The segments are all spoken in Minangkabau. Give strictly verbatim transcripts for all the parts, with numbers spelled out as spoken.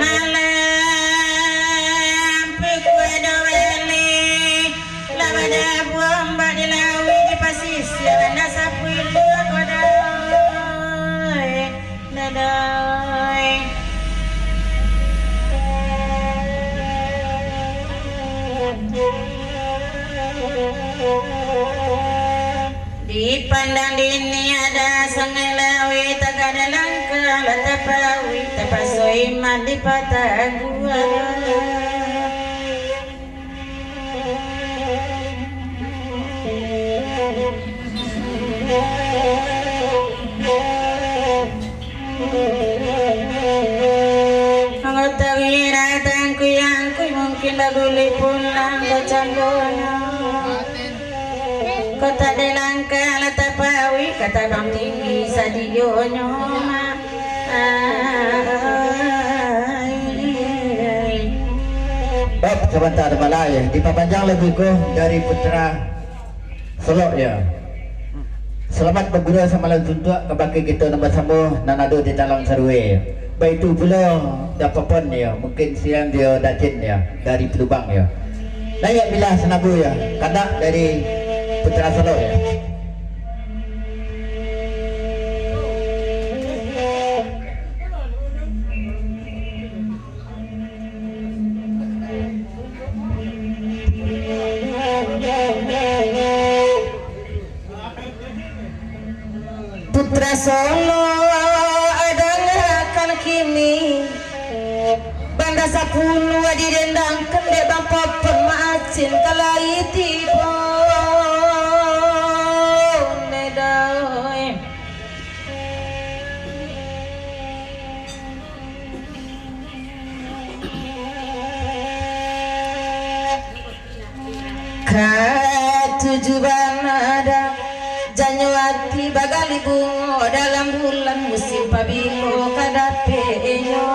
Alam, pukua dua baleh, lah badabuah ombak di lauik, di pasisia, lah sapulo kodoi, dadoi. Dipandang dini ada sungai lauik, tagak di langkah lah tapauik, tapaso iman dipataguah. Anggota wiratan kuyang kui mungkin bagulik pulang ka candonyo. Kota di langkah lah tapauik, ka tabang tinggi sadionyo, Mak. Ai. Baik, sabanta da bala, yo. Dipapanjang lagu ko dari Putra Solok, yo. Salamat bagurau samalam suntuak kabake kito nan basamo nan ado di dalam saruwe, yo. Baitu pulo Da Popon, yo. Mungkin siang dio Dacin, yo, dari Palubang, yo. Naiak bilah sanabu, yo. Kandak dari Putra Solok, yo. Putra Solo, dangakan kini, banda sapuluah didendangkan dek Bang Popon Maacin ka lai tibo, Nedoi. Katuju banada, janyo ati bagalih bungo dalam bulan, musim pabilo ka dapeknyo.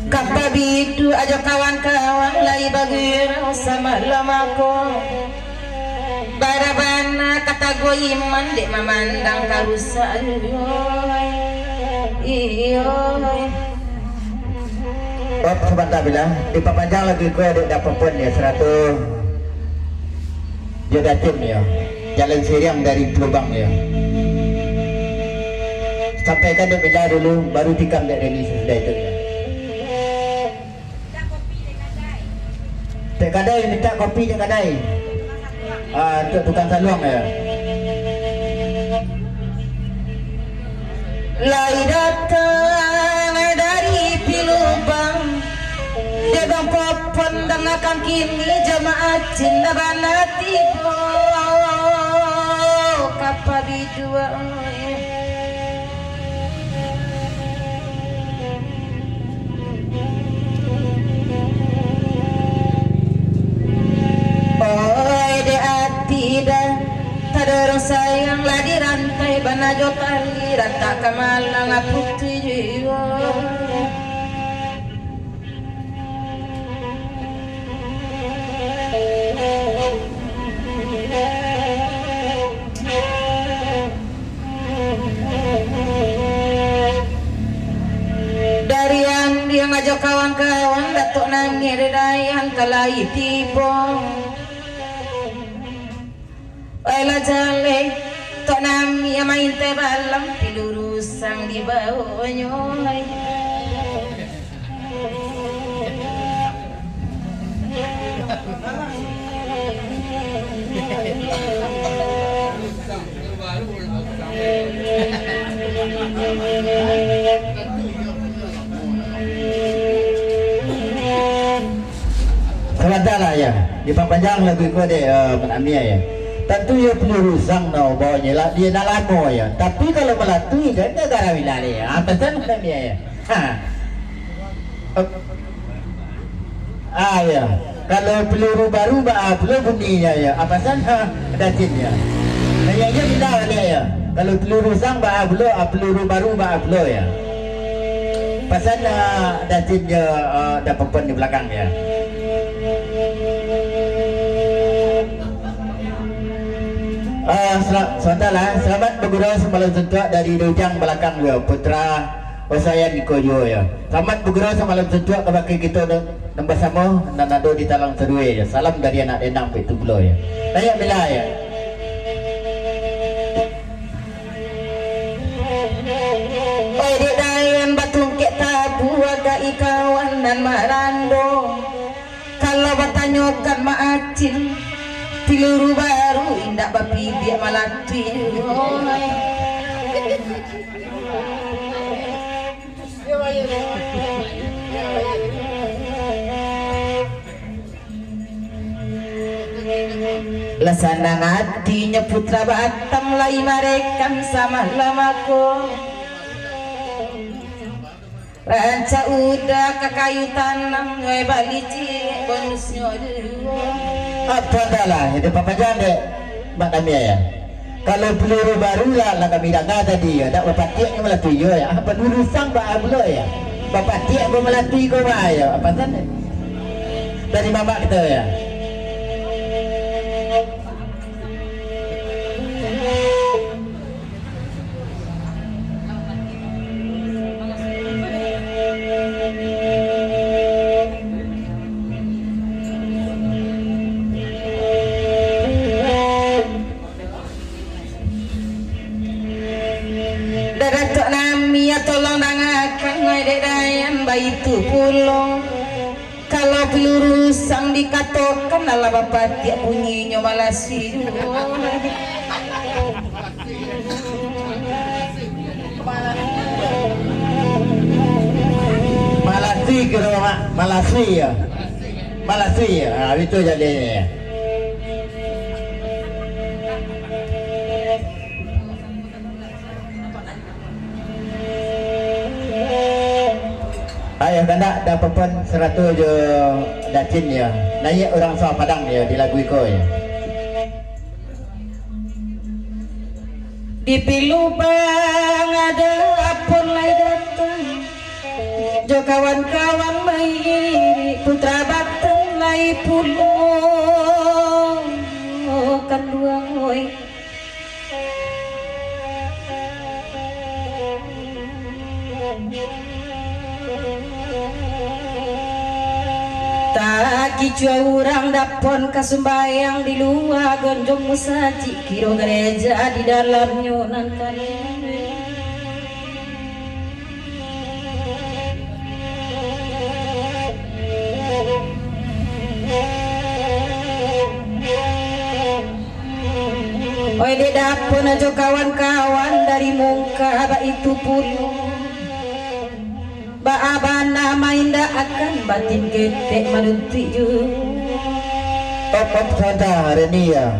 Kapa biduak jo kawan-kawan lai bagurau samalam ko. Bara bana ka taguah iman dek mamandang ka rusak, oi. Iyo. Oh, sabanta bilang, dipapanjang lagu ko dek Da Popon, yo, sarato jo Dacin, yo. Jalan Siriang dari Palubang, yo. Sampaikan dek Bella dulu, baru tikam dek Reni sasudah itu, yo. Dek kadai, mintak kopi dek kadai. Ah, untuak tukang saluang, yo. Lai datang dari Palubang, dek Bang Popon dangakan kini, jamaah cinta bana tibo, kapa biduak. Oi, dek ati dah tadorong sayang, lah dirantai bana jo tali, ratak ka malang putuih jiwa. Dari Andiang jo kawan-kawan, Datuk Nangih Dayan ka lai tibo. Oi lah jaleh, Tok Nami main teh balam, pilu rusang dibawonyo. Sabanta lah, yo. Dipapanjang lagu iko dek, eh, Mak Amia, yo. Tantu iyo pilu rusang no bawonyo lah, iyo nak lamo, yo. Tapi kalau malatui, jan gara-gara bilang dek, yo. Ah, pasan Mak Amia, yo. Ha. Ah, yo. Kalau peluru baru, baa pulo bunyinyo, yo. Ah, pasan, ha, Dacin, yo. Nah, iyo, iyo bilang dek, yo. Kalau pilu rusang, baa pulo, ah, peluru baru, baa pulo, yo. Pasan, ah, Dacin jo, ah, Dapopon di balakang, yo. Ah, sela-, sabanta lah. Salamaik bagurau samalam suntuak dari Dujang balakang, yo, Putra Osayan iko juo, yo. Salamaik bagurau samalam suntuak kabake kito nan, nan basamo, nan ado di Talang Sadue, yo. Salam dari anak Denang, Pek Tublo, yo. Naiak mila, yo. Oi, dek Dayan batungkek tabu, agak ikawan nan marando. Kalau batanyokan Mak Acil, piluru baru indak bapibiak malati. Lah sanang atinyo putra Batam lai marekan samalam ako. Rancak uda ka kayu tanam, nyo balicik bonusnyo duo. Apo andalah, itu papajan dek Mak Damia, yo. Kalau piluru baru lah, lah kami danga tadi, yo. Dak bapatiak nyo malati, yo, yo. Apo urusan ba pulo, yo. Bapatiak ko malati ko ba, yo. Apo san? Dari mamak kito, yo. Daratok nami, yo, tolong dangakan, wahai dek Dayan, baitu pulo. Kalau piluru usang dikatokan, alah bapatiak bunyinyo malasi juo. Malasi kiro, Mak. Malasi, yo. Malasi, yo. Ha, itu jadinyo. Ayah kandak Dapopon sarato jo Dacin, yo. Naiak urang Sawah Padang, yo, di lagu iko, yo. Di Pilubang ado Apon lai datang, jo kawan-kawan bairik, putra Batam lai pulo, kanduang, oi. Takicua urang Dapon ka sumbayang di lua gonjong musajik, kiro gareja di dalamnyo nan kali. Oi, dek Dapon jo kawan-kawan dari Mungka baitu pulo. Baa bana maindakakan batin ketek manuntuik juo. Op, op, sabanta, Reni, yo.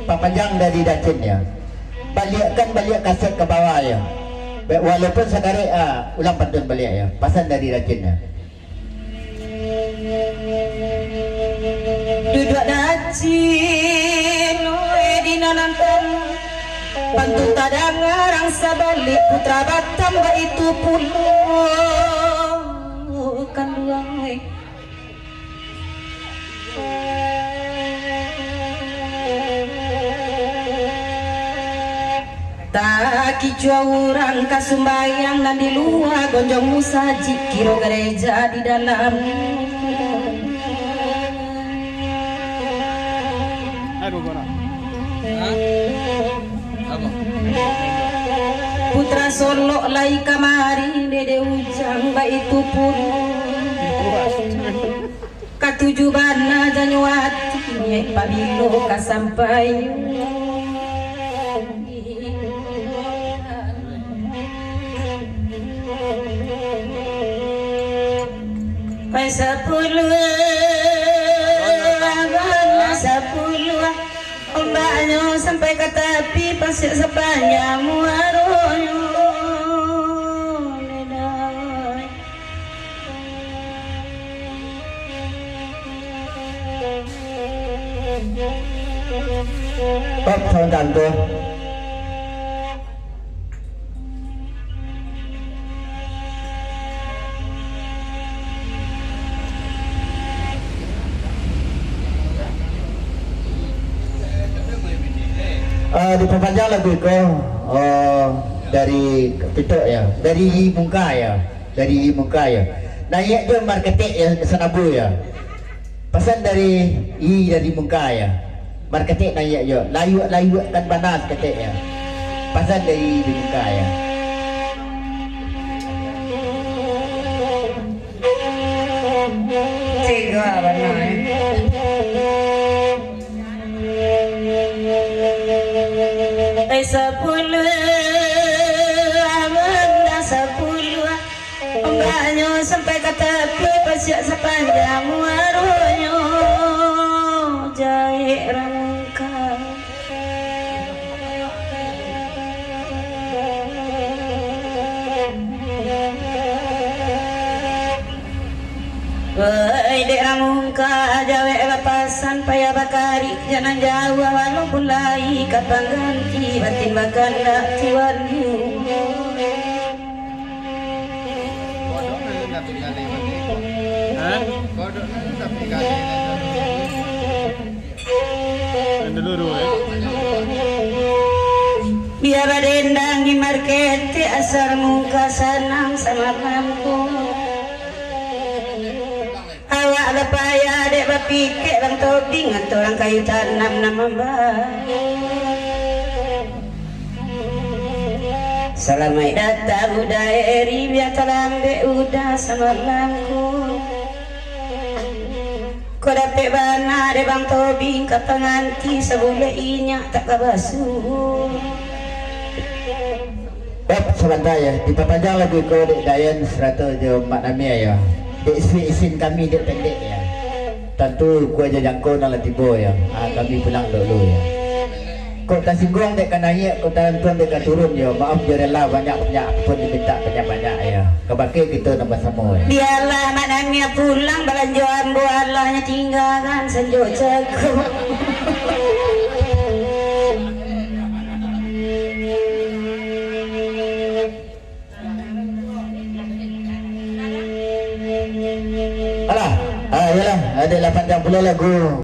Papanjang dari Dacin, yo. Baliakkan baliak kaset ka bawah, yo. Ba-, walaupun sakarek, ah, ulang pantun baliak, yo. Pasan dari Dacin, yo. Duduak Dacin, oi, di nan antam. Pantun tadanga rang sabalik, putra Batam baitu pulo, kanduang, oi. Takicua urang ka sumbayang nan di lua gonjong musajik, kiro gareja di dalam. Aduh, kau nak. Hah? Apa? Putra Solok lai kamari, Dede Ujang baitu pulo. Katuju bana janyo ati, pabilo ka sampai. Pai sapuluah, bana sapuluah, ombaknyo sampai ka tapi, pasiak sapanjang muaronyo. Op, sabanta tu. Dipapanjang lagu iko, oh, dari pitok ya, dari mungka ya, dari mungka ya. Naiak jo marketek ya, sanabu ya. Pasan dari i dari mungka ya. Marketek naiak jo, layuak-layuakkan bana saketek ya. Pasan dari i di mungka ya. Tiga bana eh. Ai sapuluah, abang dah sapuluah. Ombaknyo sampai ka tapi, pasiak sapanjang muaronyo, jahek ramungka. Woi, dek ramungka, jawek bapasan, payah bakarik, jan nan jauah, walaupun lai ka pangganti, batin bakandak tuannyo. Hah? Yang dulu dua, eh? Bia badendang di marketek, asal mungka sanang sama mangko. Awak bapayah dek bapikek, Bang Tobing, atau urang kayu tanam nan mambayar. Salamaik datang Uda Eri, bia talambek Uda sama mangko. Ko dapek bana dek Bang Tobing ka panganti, sabulek inyak tak ka basuo. Bab sabanta ya, dipapanjang lagu iko dek Dayan sarato jo Mak Namia ya. Dek isin, isin kami dek pendek ya. Tantu kue jo jangko nan lah tibo ya. Ah, kami pulang dulu ya. Kok tasingguang dek ka naiak, kok tarantuang dek ka turun yo. Maaf jo rela banyak-banyak, pun dimintak banyak-banyak yo. Ka bakeh kito nan basamo yo. Bialah Mak Namia pulang, balanjo ambo alah nyo tinggakan sanjo jago. Alah, ah, iyolah, dek lah panjang pulo lagu.